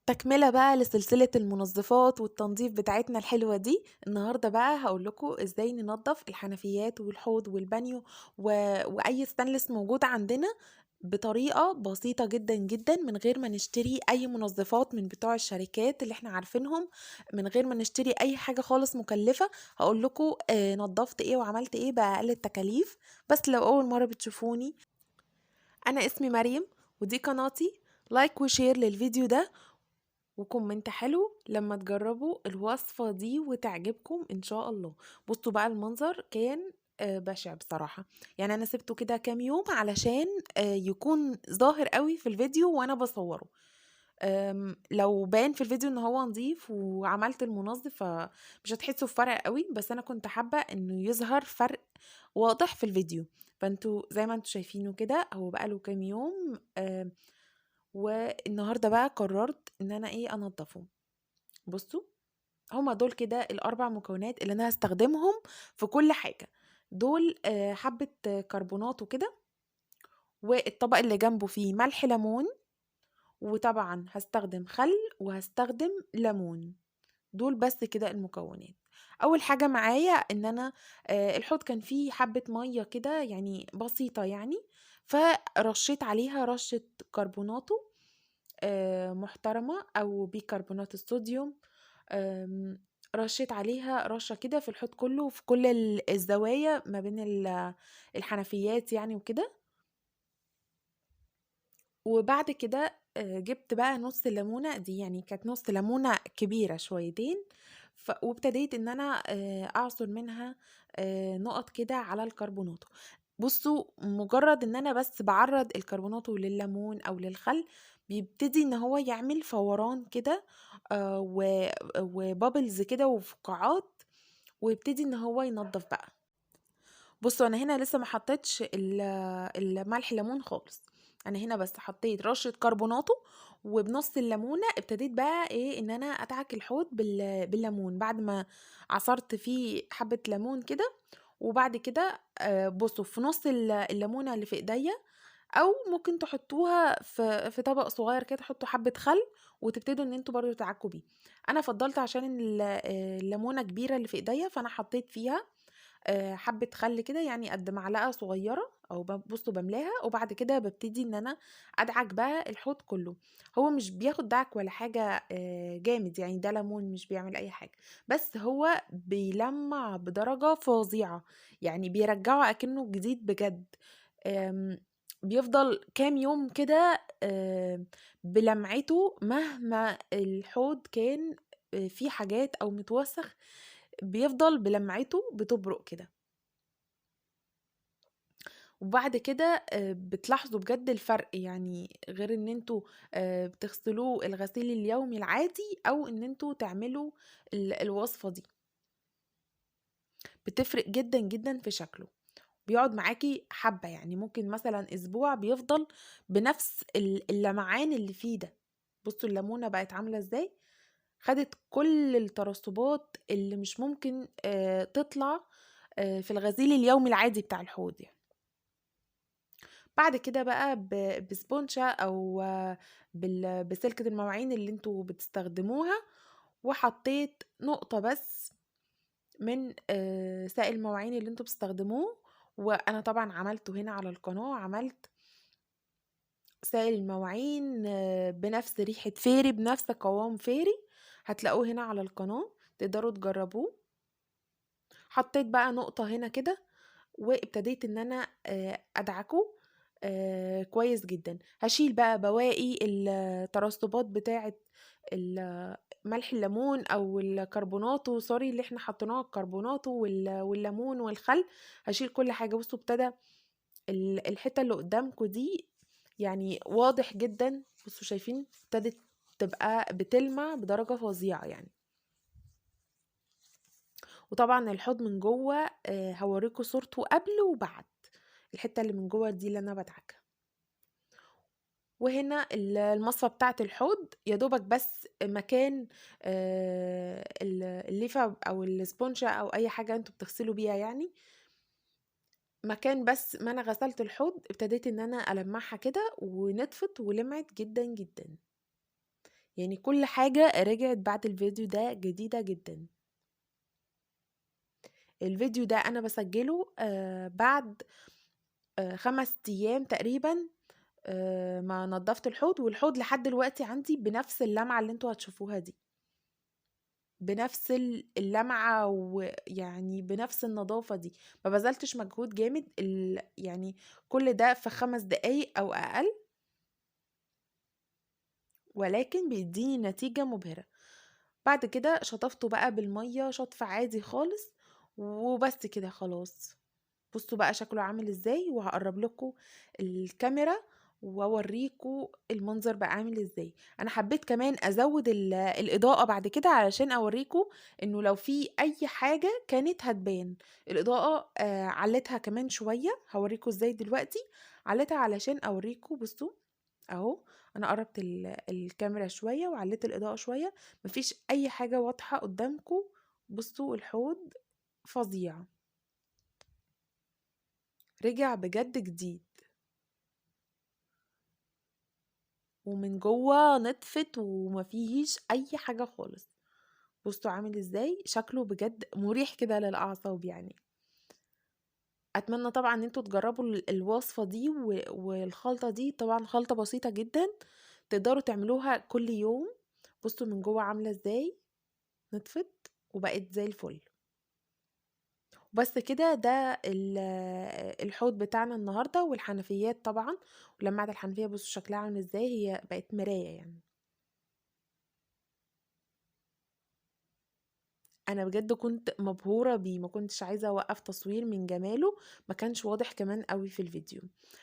تكملة بقى لسلسلة المنظفات والتنظيف بتاعتنا الحلوة دي. النهاردة بقى هقول لكم ازاي ننظف الحنفيات والحوض والبانيو واي ستانلس موجود عندنا بطريقة بسيطة جدا جدا، من غير ما نشتري اي منظفات من بتوع الشركات اللي احنا عارفينهم، من غير ما نشتري اي حاجة خالص مكلفة. هقول لكم نظفت ايه وعملت ايه بأقل التكاليف. بس لو اول مرة بتشوفوني، انا اسمي مريم ودي قناتي. like و share للفيديو ده و comment حلو لما تجربوا الوصفة دي وتعجبكم ان شاء الله. بصوا بقى المنظر كان بشع بصراحة، يعني انا سبته كده كام يوم علشان يكون ظاهر قوي في الفيديو وانا بصورة. لو بان في الفيديو ان هو نظيف وعملت المنظف فمش هتحسوا بفرق قوي، بس انا كنت حابة انه يظهر فرق واضح في الفيديو. فانتوا زي ما انتوا شايفينه كده هو بقاله كام يوم، والنهارده بقى قررت ان انا انضفه. بصوا هما دول كده الاربع مكونات اللي انا هستخدمهم في كل حاجة. دول حبه كربونات وكده، والطبق اللي جنبه فيه ملح ليمون، وطبعا هستخدم خل وهستخدم ليمون. دول بس كده المكونات. اول حاجة معايا ان انا الحوض كان فيه حبه مية كده يعني بسيطة يعني، فرشيت عليها رشه كربوناتو محترمة أو بيكربونات الصوديوم. رشيت عليها رشة كده في الحوض كله في كل الزوايا ما بين الحنفيات يعني وكده. وبعد كده جبت بقى نص الليمونة دي، يعني كانت نص ليمونة كبيرة شويتين، وابتديت ان انا اعصر منها نقط كده على الكربوناتو. بصوا مجرد ان انا بس بعرض الكربوناتو لليمون او للخل بيبتدي ان هو يعمل فوران كده، و bubbles كده وفقاعات، ويبتدي ان هو ينظف بقى. بصوا انا هنا لسه ما حطيتش الملح ليمون خالص، انا هنا بس حطيت رشه كربوناتو وبنص الليمونه ابتديت بقى ان انا ادعك الحوض بالليمون بعد ما عصرت فيه حبه ليمون كده. وبعد كده بصوا في نص الليمونه اللي في ايديا، او ممكن تحطوها في طبق صغير كده، تحطوا حبه خل وتبتدوا ان انتوا برضو تدعكوا بيه. انا فضلت عشان الليمونه كبيرة اللي في ايديا، فانا حطيت فيها حبه خل كده يعني قد معلقه صغيرة، او بصوا بملاها. وبعد كده ببتدي ان انا ادعك بقى الحوض كله. هو مش بياخد دعك ولا حاجة جامد يعني، ده ليمون مش بيعمل اي حاجة، بس هو بيلمع بدرجة فظيعة، يعني بيرجعه اكنه جديد بجد. بيفضل كام يوم كده بلمعته مهما الحوض كان فيه حاجات او متوسخ، بيفضل بلمعته بتبرق كده. وبعد كده بتلاحظوا بجد الفرق، يعني غير ان انتوا بتغسلوه الغسيل اليومي العادي او ان انتوا تعملوا الوصفة دي، بتفرق جدا جدا في شكله. بيقعد معاكي حبة، يعني ممكن مثلا اسبوع بيفضل بنفس اللمعان اللي فيه ده. بصوا الليمونة بقت عاملة ازاي، خدت كل الترسبات اللي مش ممكن تطلع في الغسيل اليومي العادي بتاع الحوض يعني. بعد كده بقى بسبونشة او بسلكة المواعين اللي انتوا بتستخدموها، وحطيت نقطة بس من سائل المواعين اللي انتوا بتستخدموه. وانا طبعا عملته هنا على القناة، عملت سائل المواعين بنفس ريحة فيري بنفس قوام فيري، هتلاقوه هنا على القناة تقدروا تجربوه. حطيت بقى نقطة هنا كده وابتديت ان انا ادعكه كويس جدا. هشيل بقى بواقي الترسبات بتاعة ملح الليمون او الكربوناتو، sorry اللي احنا حطيناه الكربوناتو والليمون والخل، هشيل كل حاجة. بصوا ابتدى الحتة اللي قدامكم دي يعني واضح جدا، بصوا شايفين ابتدت تبقى بتلمع بدرجة فظيعة يعني. وطبعا الحوض من جوه هوريكم صورته قبل وبعد، الحتة اللي من جوه دي اللي انا بدعكها. وهنا المصفى بتاعة الحوض يا دوبك بس مكان الليفة او السبونشة او اي حاجة انتوا بتغسلوا بيها يعني، مكان بس ما انا غسلت الحوض ابتديت ان انا المعها كده ونطفت ولمعت جدا جدا. يعني كل حاجة رجعت بعد الفيديو ده جديدة جدا. الفيديو ده انا بسجله بعد 5 ايام تقريبا ما نظفت الحوض، والحوض لحد دلوقتي عندي بنفس اللمعة اللي انتوا هتشوفوها دي، بنفس اللمعة، ويعني بنفس النظافة دي، ما بذلتش مجهود جامد، يعني كل ده في 5 دقايق او اقل، ولكن بيديني نتيجة مبهرة. بعد كده شطفته بقى بالمية شطف عادي خالص، وبس كده خلاص. بصوا بقى شكله عامل ازاي، وهقرب لكم الكاميرا واوريكم المنظر بقى عامل ازاي. انا حبيت كمان ازود الاضاءة بعد كده علشان اوريكم انه لو في اي حاجة كانت هتبان. الاضاءة علتها كمان شوية، هوريكم ازاي دلوقتي علتها علشان اوريكم. بصوا اهو، انا قربت الكاميرا شوية وعليت الاضاءة شوية، مفيش اي حاجة واضحة قدامكم. بصوا الحوض فظيع، رجع بجد جديد، ومن جوه نطفت ومفيش اي حاجة خالص. بصوا عامل ازاي، شكله بجد مريح كده للاعصاب. اتمنى طبعا ان انتوا تجربوا الوصفة دي والخلطة دي، طبعا خلطة بسيطة جدا تقدروا تعملوها كل يوم. بصوا من جوه عاملة ازاي، نطفت وبقت زي الفل. وبس كده، ده الحوض بتاعنا النهاردة، والحنفيات طبعا، ولمعت الحنفية بصوا شكلها عامل ازاي، هي بقت مراية. انا بجد كنت مبهورة بيه، ما كنتش عايزة اوقف تصوير من جماله، ما كانش واضح كمان قوي في الفيديو.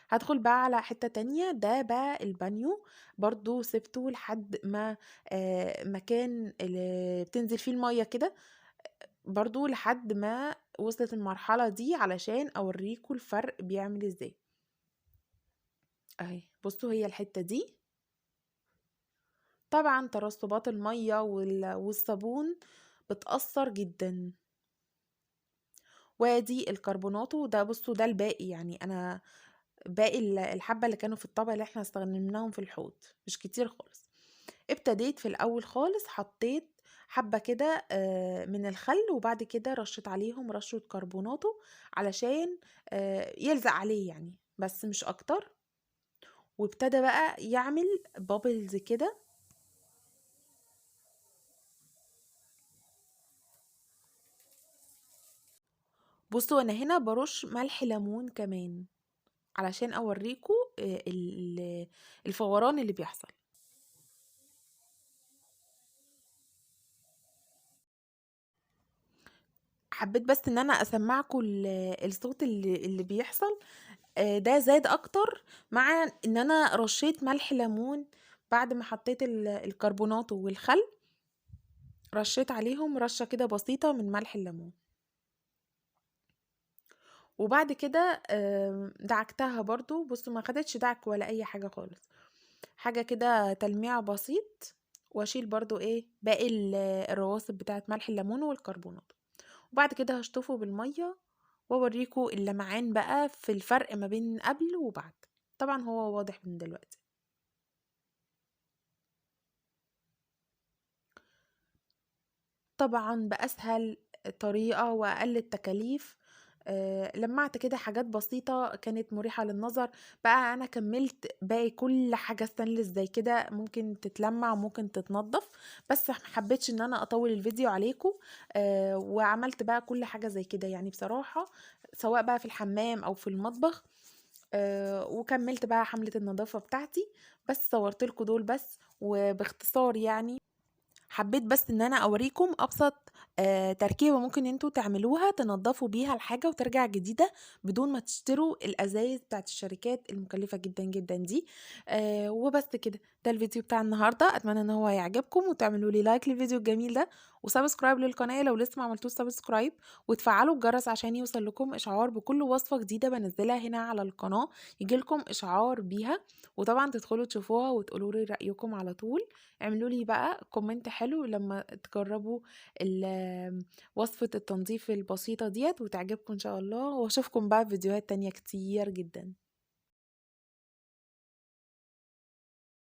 هدخل بقى على حتة تانية، ده بقى البانيو، برضو سبته لحد ما مكان اللي بتنزل فيه المية كده، برضو لحد ما وصلت المرحلة دي علشان اوريكم الفرق بيعمل ازاي. اهي بصوا هي الحتة دي، طبعا ترسبات المية والصابون بتأثر جدا. وادي الكربوناتو ده، بصوا ده الباقي، انا باقي الحبة اللي كانوا في الطبق اللي احنا استخدمناهم في الحوض، مش كتير خالص. ابتديت في الاول خالص حطيت حبة كده من الخل، وبعد كده رشيت عليهم رشة كربوناتو علشان يلزق عليه بس مش اكتر. وابتدى بقى يعمل بابلز كده. بصوا انا هنا برش ملح ليمون كمان علشان اوريكم الفوران اللي بيحصل. حبيت بس ان انا اسمعكم الصوت اللي بيحصل، ده زاد اكتر مع ان انا رشيت ملح ليمون بعد ما حطيت الكربوناتو والخل، رشيت عليهم رشة كده بسيطة من ملح الليمون. وبعد كده دعكتها برضو، بصوا ما خدتش دعك ولا اي حاجة خالص، حاجة كده تلميع بسيط، واشيل برضو باقي الرواسب بتاعت ملح الليمون والكربوناتو. وبعد كده هشطفه بالمية واوريكم اللمعان بقى في الفرق ما بين قبل وبعد، طبعا هو واضح من دلوقتي. طبعا بأسهل طريقة وأقل التكاليف، لمعت كده حاجات بسيطة كانت مريحة للنظر. بقى أنا كملت باقي كل حاجة ستانلس زي كده، ممكن تتلمع وممكن تتنضف، بس ما حبيتش إن أنا أطول الفيديو عليكم، وعملت بقى كل حاجة زي كده بصراحة، سواء بقى في الحمام أو في المطبخ، وكملت بقى حملة النظافة بتاعتي، بس صورت لكم دول بس وباختصار. حبيت بس ان انا اوريكم ابسط تركيبة ممكن انتوا تعملوها تنظفوا بيها الحاجة وترجع جديدة بدون ما تشتروا الازايز بتاعت الشركات المكلفة جدا جدا دي. وبس كده، ده الفيديو بتاع النهاردة، اتمنى ان هو يعجبكم وتعملوا لي like للفيديو الجميل ده، و subscribe للقناة لو لسه ما عملتوش subscribe، وتفعلوا الجرس عشان يوصل لكم اشعار بكل وصفة جديدة بنزلها هنا على القناة، يجي لكم اشعار بيها، وطبعا تدخلوا تشوفوها وتقولوا لي رأيكم على طول. اعملوا لي بقى comment حلو لما تجربوا وصفة التنظيف البسيطة ديت وتعجبكم إن شاء الله، واشوفكم بقى في فيديوهات تانية كتير جدا.